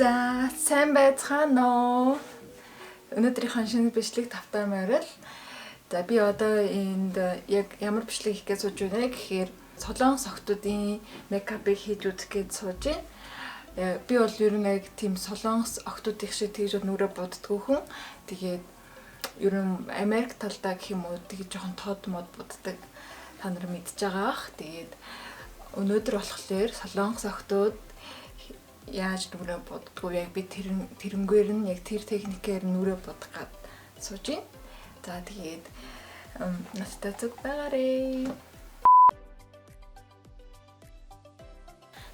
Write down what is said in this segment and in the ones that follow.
За, сайн байцгаана уу? Өнөөдрийнхөө шинэ бичлэг тавтай морил. За, би одоо энд яг ямар бичлэг хийх гэж сууж байна гэхээр Солонгос охтуудын makeup-ыг хийж үзэх гэж сууж байна. Би бол ер нь яг тийм Солонгос охтуудын шиг тэгж нүрээ буддгүй хүн. Тэгээд ер нь Америк талдаа гэх юм уу тэгж жоохон тод мод буддаг, та нар мэдж байгаа ах. Тэгээд өнөөдөр болохоор Солонгос охтууд яаж нүрээ буддгүй, яг би тэрнгээр нь яг тэр техникээр нүрээ будах гад сууж байна. За, тэгээд надтай зүг байгаарэ.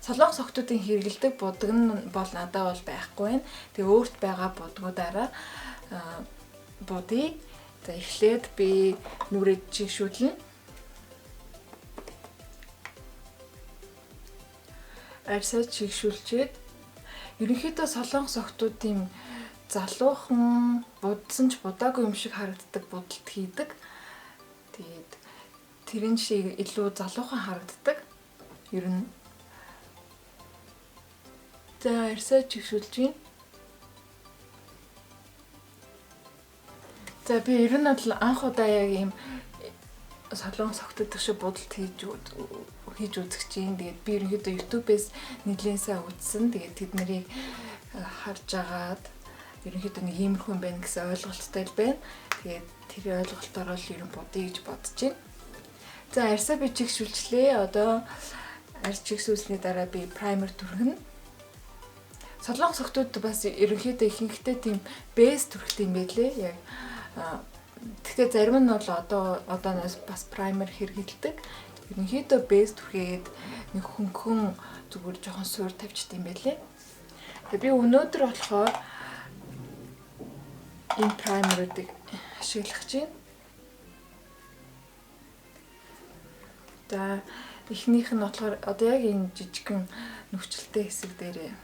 Солонгос охтуудын хэрэглэдэг будаг нь бол надад бол байхгүй байна. Тэгээ өөрт байгаа будгуудаараа будъя. За, эхлээд би нүрээ чигшүүлнэ. Арьсаа чигшүүлчихэд ерөнхийдөө Солонгос охтуудын залуухан будсан ч будаагүй юм шиг харагддаг будалт хийдэг. Тэгээд тэрэн шиг илүү залуухан харагддаг. Ер нь. За, арьсаа чигшүүлж байна. За, би ер нь бол анх удаа яг ийм Солонгос охтууд шиг будалт хийж үзэж чинь. Тэгээд би ерөнхийдөө YouTube-ээс нэлээд сайн үзсэн. Тэгээд тэд нарыг харж агаад ерөнхийдөө нэг иймэрхүү юм байна гэсэн ойлголттой л байна. Тэгээд тэр ойлголтоор л ер нь будъя гэж бодож байна. За, арьсаа би чигшүүлчлээ. Одоо арьс чигшүүлсний дараа би primer түрхнэ. Солонгос охтууд бас ерөнхийдөө ихэнхдээ тийм base түрхдэг юм байлээ. Яг гэхдээ зарим нь бол одооноос бас primer хэрэглэдэг. Ерөнхийдөө base түрхээд нэг хөнгөн зүгээр жоохон суур тавьчт юм байлээ. Тэгээ би өнөөдөр болохоор энэ primer-уудыг ашиглах чинь. За, эхнийх нь болохоор одоо яг энэ жижигхэн нүхчлэлтэй хэсэг дээрээ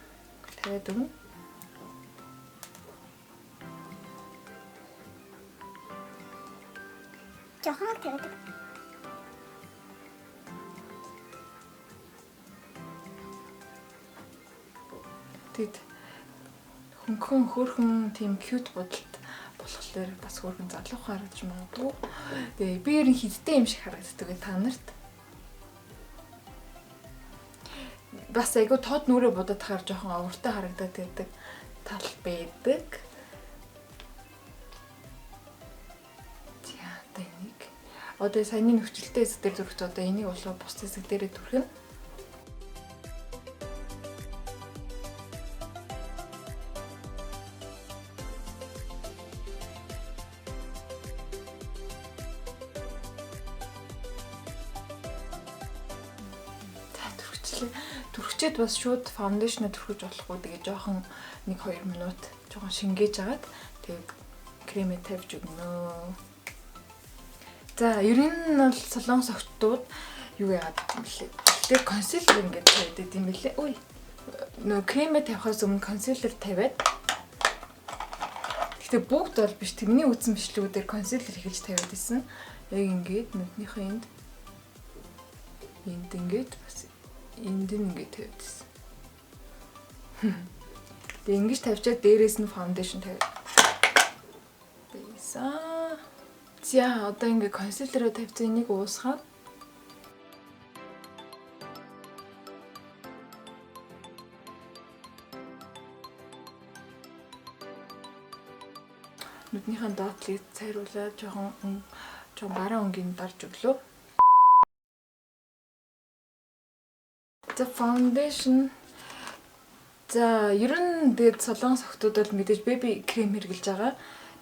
тавиад өгнө. Жохон тавиад. Тэгэд хөнгөн хөөрхөн тийм cute будалт болохоор бас хөөрхөн залуухан харагдаж магадгүй. Тэгээ би ер нь хидтэй юм шиг харагддаг та нарт. Бас айгүй тод нүрээ будаад тахаар жоохон овртой харагдаад байдаг тал байдаг. За, одоо энийг одоо саяны нөхцөлтэй хэсэг дээр зүрхт, одоо энийг болохоор бус хэсэг дээрээ түрхэнэ. Түрхчээд бас шууд foundation-а түрхэж болохгүй. Тэгээ жоохон 1-2 минут жоохон шингээж агаад тэгээ кремээ тавьж өгнө. За, ер нь бол Солонгос охтууд юу яагаад юм бэлээ. Тэгээ concealer ингээд тавьдаг юм бэлээ. Ой. Нөө кремээ тавихаас өмнө concealer тавиад. Гэтэ бүгд бол биш. Тэрний үзсэн бичлэгүүдээр concealer эхэлж тавиад исэн. Яг ингээд нүднийхээ энд ингээд бас энд нь ингээд тавиад исэн. Тэгээ ингэж тавьчаад дээрээс нь foundation тавиад байсан. За, одоо ингээд concealer-аа тавьсан энийг уусгаад нүднийхэн доотлыг цайруулаад жоохон баруун өнгийг дарж өглөө. За, foundation. За, ер нь тэгээд Солонгос охтууд бол мэдээж BB крем хэрэглэж байгаа.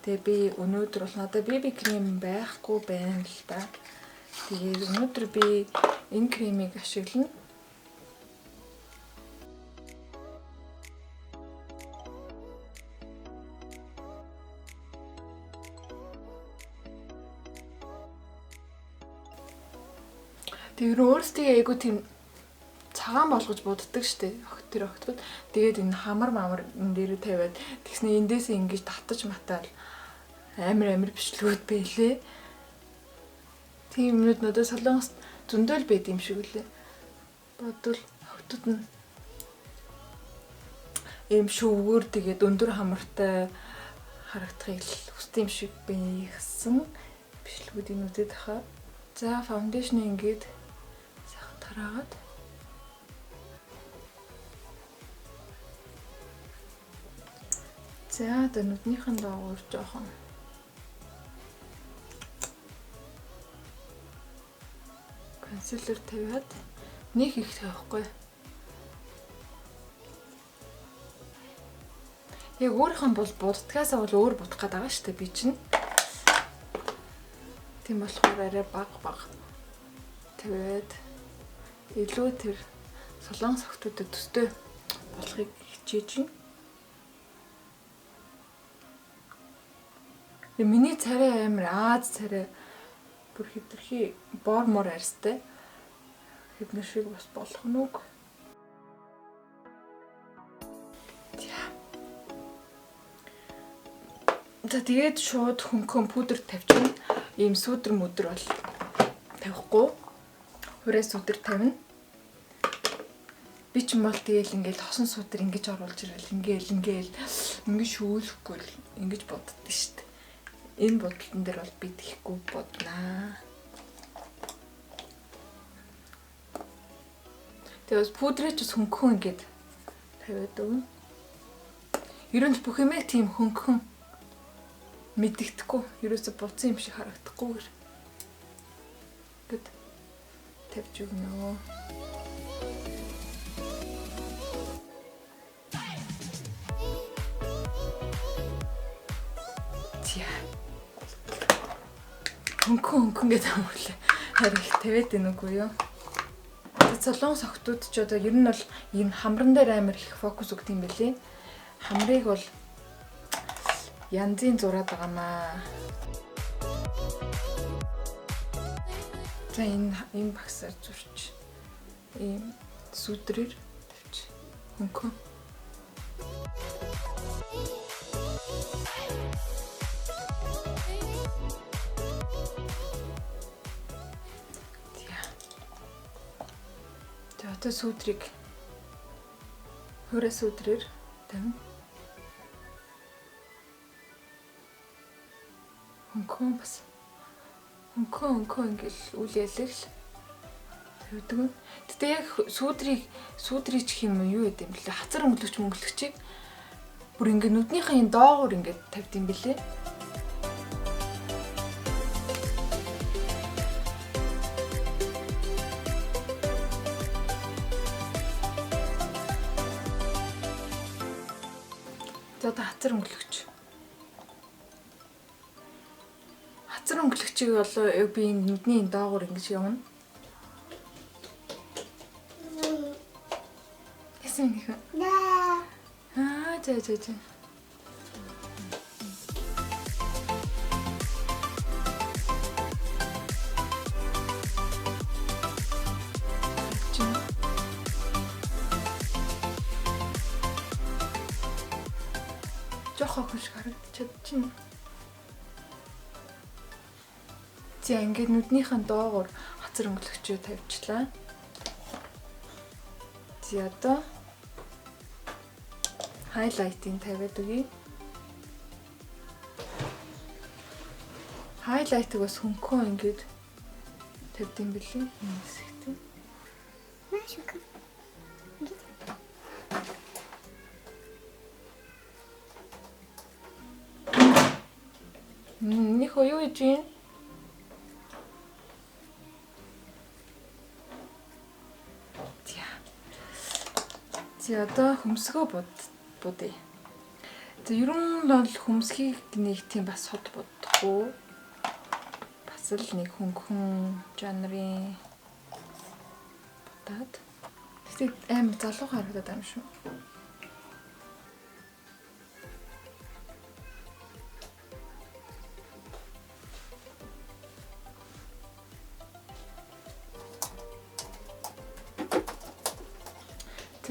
Тэгээ би өнөөдөр бол надад BB крем байхгүй байна л да. Тэгээд өнөөдөр би энэ кремийг ашиглана. Тэгээ ер нь өөрсдөө айгүй тийм цагаан болгож буддаг штэ тэр охтууд. Тэгээд энэ хамар мамар энэ дээрээ тавиад тэгснэ эндээсээ ингэж татаж матаал амар бичлэгүүд байлээ. Тийм юмнууд надад Солонгост зөндөөл байд юм шиг үлээ. Бодвол охтууд нь Ийм шөвгөр тэгээд өндөр хамартай харагдахыг л хүсдэг юм шиг байсан. Бичлэгүүдийг нүдэд хаа. За foundation ингээд сайхан тараагаад за одоо нүднийхэн доогуур жоохон concealer тавиад нэг их тавихгүй. Яг өөрийнх нь бол буддгаасаа бол өөр будах гээд байгаа шүү дээ би чинь. Тийм болохоор арай баг баг тавиад илүү тэр солонгос охтуудад төстэй болохыг хичээж байна. Миний царай амар Аз царай бүр хэтэрхий бор мор арьстай. Хэднэр шиг бас болох нь үг. За тэгээд шууд хөнгөн пудр тавьчихна. Ийм сүүдэр мүдэр бол тавихгүй. Хурээ сүүдэр тавина. Би ч юм бол тэгээл ингээл хосон сүүдэр ингэж оруулж ирэл ингээл ингээл ингэж шүүлэхгүй л ингэж боддоо шүү дээ. Энэ бодолтон дээр бол би тэхгүй боднаа. Тэгээд бас пудрээ ч бас хөнгөн ингээд тавиад өгнө. Ер нь бүх юмэг тийм хөнгөн мэдэгдэхгүй, ерөөсө буцсан юм шиг харагдахгүйгээр ингээд тавьж өгнө. За. Хөнгөн хөнгөн гэдэг амарлаа. Харин их тавиад байна үгүй юу? Солонгос охтууд ч одоо ер нь бол энэ хамран дээр амар их фокус өгд юм бэлээ. Хамрыг бол янзын зураад байгаамаа. За энэ багсаар зурч ийм сүдрээр тавьч хөнгөн. За одоо сүдрийг хураа сүдрээр тавина. Хөнгөн бас хөнгөн хөнгөн ингээл үл ялэг л тавьдаг. Гэтэ яг сүдрийг ч юм уу юу гэдэм бэлээ. Хацар өнгөлөгч мөнгөлөгчийг бүр ингээ нүднийхээ энэ доогуур ингээ тавьд юм бэлээ. За одоо хацар өнгөлөгч. Хацар өнгөлөгчийг бол би энэ нүдний энэ доогуур ингэж явна. Яасан юм бэ? Аа за за за. Жохоо хүн шиг харагдчихад чинь. За ингээд нүднийхэн доогуур хацар өнгөлөгчөө тавьчлаа. За одоо хайлайтыг тавиад өгье. Хайлайтыг бас хөнгөн ингээд тавьд юм бэлээ. Энэ хэсэгтээ. Маш их. Нихо юу хийж юм? За одоо хөмсгөө будъя. За ер нь бол хөмсгийг нэг тийм бас сод будахгүй. Бас л нэг хөнгөн жанрын будаад. Тэгтээ амар залуу харагдаад байгаа юм шүү.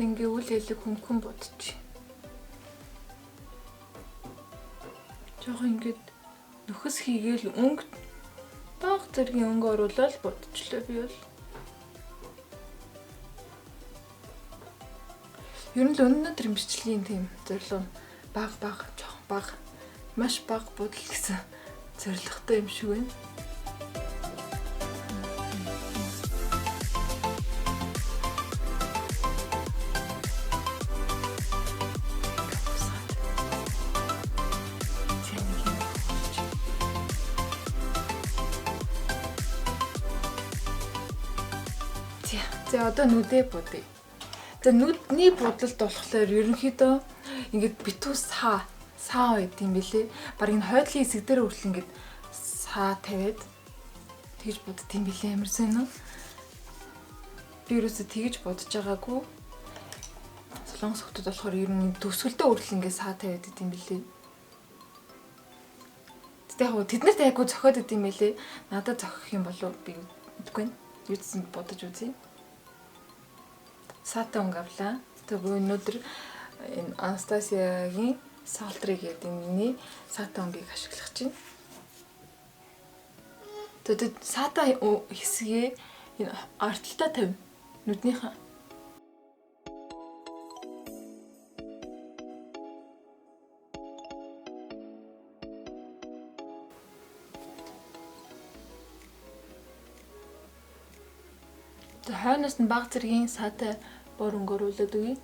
Ингээ үл ялэг хөнгөн будчих. Жохон ингээд нөхөс хийгээл өнгө баг зэргийн өнгө оруулаад будчихлаа би бол. Ер нь л өнөөдөр бичлэгийн тийм зорилго баг баг жоохон баг маш баг будал гэсэн зорилготой юм шиг байна. За одоо нүдээ будъя. За нүдний будалд болохоор ерөнхийдөө ингээд битүү саа байд юм бэлээ. Бараг энэ хойдлын хэсэг дээр хүртэл ингээд саа тавиад тэгж будд юм бэлээ, амар сонь. Би ерөөсөө тэгж будж байгаагүй. Солонгос хотод болохоор ер нь төгсгөлдөө хүртэл ингээд саа тавиад идэм бэлээ. Тэгтээ яг тэднэрт айгүй зохиод идэм бэлээ. Надад зохих юм болов би мэдэхгүй байна. Юудсан будаж үзье. Саата өнгө авлаа. Тэгээ өнөөдөр энэ Анастасиягийн Sultry гэдэг энэний саата өнгийг ашиглах чинь. Тэгээд саата хэсгээ энэ арталтай тавина. Нүднийхээ. Тэгээ хойноос нь баг зэргийн саатай бор өнгөрүүлээд өгье.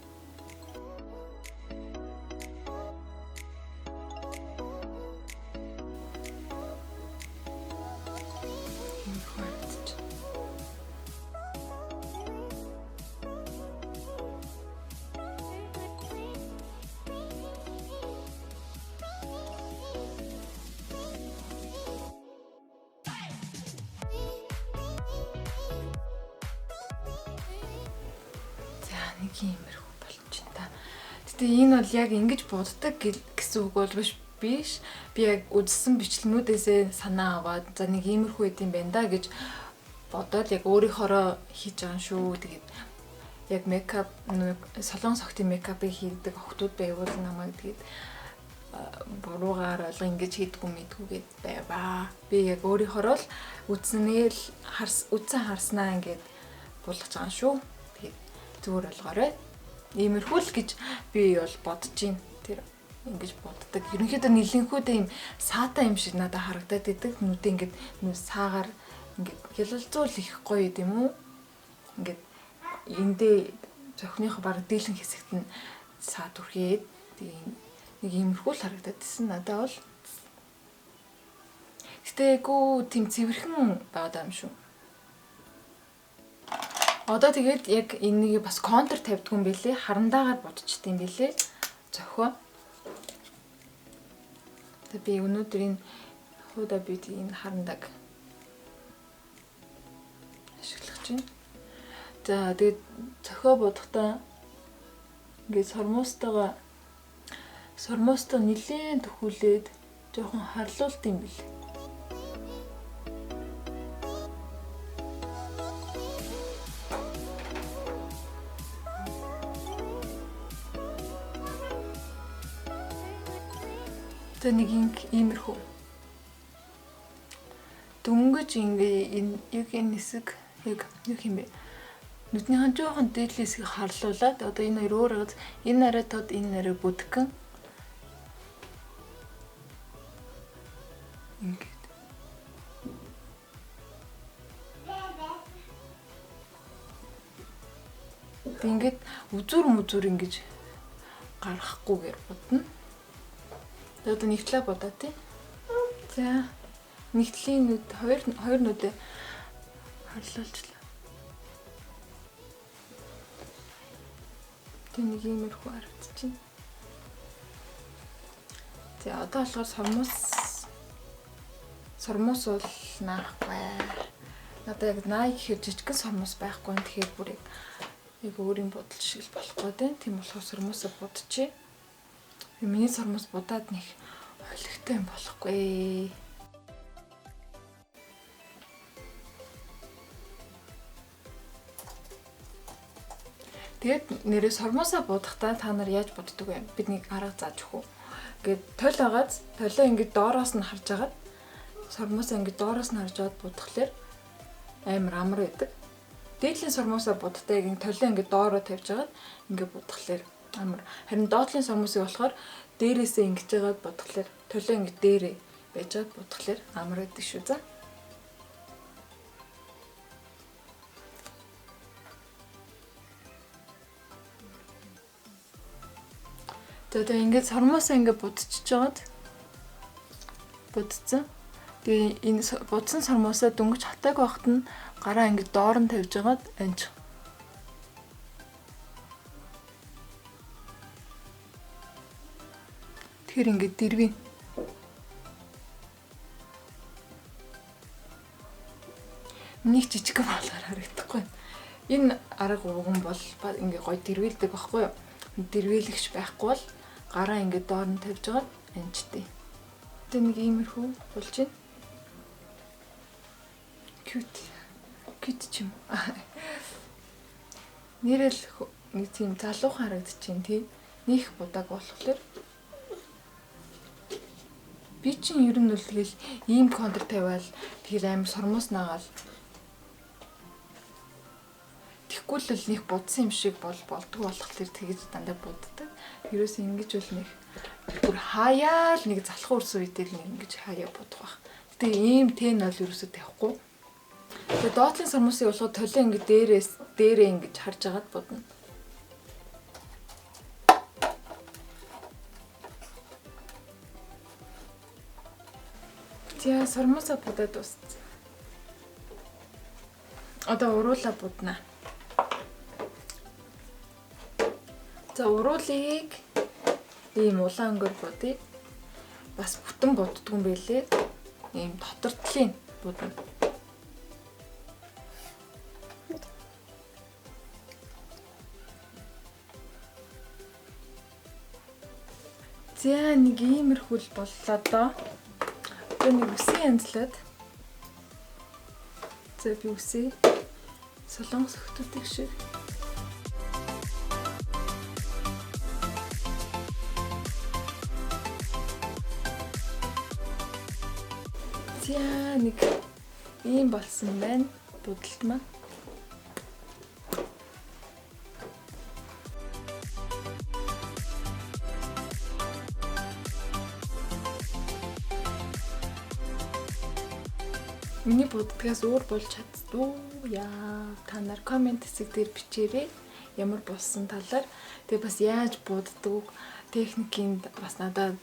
Нэг иймэрхүү болчихно та. Гэтэ энэ бол яг ингэж буддаг гэсэн үг бол биш. Би яг үзсэн бичлэгнүүдээсээ санаа аваад за нэг иймэрхүү байд юм байна да гэж бодоод яг өөрийнхоороо хийж байгаа юм шүү. Тэгээд яг мейкап солонгос охтын мейкапыг хийдэг охтууд байвал намайг тэгээд буруугаар олго ингэж хийдгүү мэдгүү гэд байваа. Би яг өөрийнхоороо л үзснээ л үзсэн харснаа ингээд буулгаж байгаа юм шүү. Зүгээр болгоорой. Иймэрхүү л гэж би бол бодож байна. Тэр ингэж боддог. Ерөнхийдөө нэлэнхүүдээ юм саатай юм шиг надад харагдаад идэг. Нүдээ ингээд саагаар ингээд хялалзуул их гоё юм уу? Ингээд эндээ зохиных баг дийлэн хэсэгт нь саа түрхээд тэгээ нэг иймэрхүү л харагдаад исэн надад бол. Гэтэ айгүй тийм цэвэрхэн байгаад юм шүү. Одоо тэгээд яг энэнийг бас контр тавьдгүй юм бэлээ. Харандаагаар будчихдээ юм бэлээ. Зохио. Тэгээд би өнөөдөр энэ Huda Beauty энэ харандааг ашиглах чинь. За тэгээд зохио будахтаа ингээд сормуустайгаа нэлээд төхүүлээд жоохон харлуулт юм бэлээ. Одоо нэг иймэрхүү дөнгөж ингээ энэ яг энэ хэсэг яг юу юм бэ? Нүднийхэн жоохон дээдлийн хэсгийг харлуулад одоо энэ хоёр өөр энэ арай тод энэ арай бүдгэн ингээд тэг ингээд үзүр мүзүр ингэж гаргахгүйгээр будна. Одоо нэг талаа будаа тий. За нэг талын нүд хоёр нүдээ харлуулчлаа. Тэг нэг иймэрхүү харагдчихэв. За одоо болохоор сормуус бол наахгүй. Надад яг 80 гэхээр жижигхэн сормуус байхгүй. Тэгэхээр бүр яг өөрийн бодол шиг л болохгүй дээ. Тийм болохоор сормуусаа будчихъя. Миний сормуус будаад нэг холигтой юм болохгүй. Тэгээд нэрээ сормуусаа будахдаа та нар яаж буддаг вэ? Бид нэг арга зааж өгөх үү? Ингээд толь байгааз толио ингээд доороос нь харж агаад сормуусаа ингээд доороос нь харж аваад будахлаар амар амар байдаг. Дээдлийн сормуусаа будахтаа яг энэ толио ингээд доороо тавьж агаад ингээд будахлаар Амар. Харин доотлын сормуусыг болохоор дээрээсээ ингэж жагаад бодглохлоор толио ингэ дээрээ байж байгаад бодглохлоор амар байдаг шүү. За. За тэгээ ингээд сормуусаа ингээд будчихж байгаад будцсан. Тэгээ энэ будсан сормуусаа дөнгөж хатааг байхад нь гараа ингээд доор нь тавьж байгаад анч. Тэгэхээр ингээд дэрвийн. Миний жижиг болохоор харагдахгүй. Энэ арга ууган бол ингээд гоё дэрвэлдэг байхгүй юу? Дэрвэлэгч байхгүй бол гараа ингээд доор нь тавьж байгаад анчтээ. Тэ нэг иймэрхүү болж байна. Cute. Cute ч юм. Нэрэл нэг тийм залуухан харагдчихээн тий. Нэх будааг болохоор би чинь ер нь бол тэгэл ийм контр тавиал тэгэл амар сормуус наагаал. Тэгэхгүй л нэх будсан юм шиг бол болдгоо болохоор тэгэж дандаа буддаг. Ерөөс ингэж бол нэг бүр хаяал нэг залхуу өрсөн үедээ л нэг ингэж хаяа будах байх. Гэтэ ийм тэн бол ерөөсөө тавихгүй. Тэгээ доотлын сормуусыг болоход толио ингэ дээрээс дээрээ ингэж харж агаад будна. За сормуусаа будаад дууссан. Одоо уруулаа будна. За уруулыг ийм улаан өнгөөр будъя. Бас бүтэн буддгүй юм байлээ. Ийм дотор талын будна. За нэг иймэрхүү л боллоо доо. Одоо нэг үсээ янзлаад. За би үсээ солонгос охтуудыг шиг. За нэг ийм болсон байна. Будалт маань. Миний буддгаас өөр болж чаддгүй яа. Та нар коммент хэсэг дээр бичээрэй. Ямар болсон талаар. Тэгээ бас яаж буддаг техникийн бас надад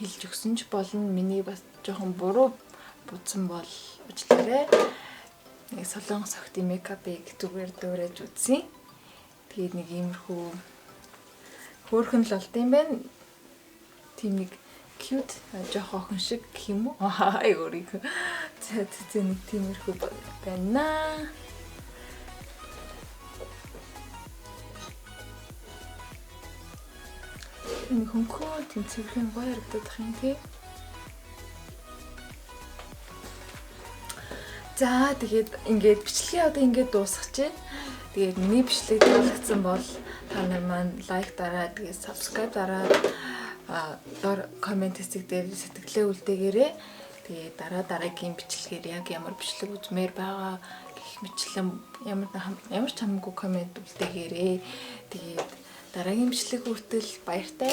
хэлж өгсөн ч болно. Миний бас жоохон буруу будсан бол уучлаарай. Нэг солонгос охидын мейкапыг зүгээр дуурайж үзсэн. Тэгээд нэг иймэрхүү хөөрхөн л болд юм байна. Тийм нэг cute жоох охин шиг гэх юм уу? Аа өөрийг. За за нэг тиймэрхүү байна. Энэ хөнгөө тийм цэвэрхэн гоё харагдах юм тий. За тэгээд ингээд бичлэгээ одоо ингээд дуусгах чинь. Тэгээд миний бичлэг таалагдсан бол та нар маань лайк дараад тэгээд subscribe дараад доор коммент хэсэг дээр сэтгэлээ үлдээгээрэй. Тэгээд дараа дараагийн бичлэгээр яг ямар бичлэг үзмээр байгаа гэх мэтлэн ямар ч хамаагүй коммент үлдээгээрэй. Тэгээд дараагийн бичлэг хүртэл баяртай.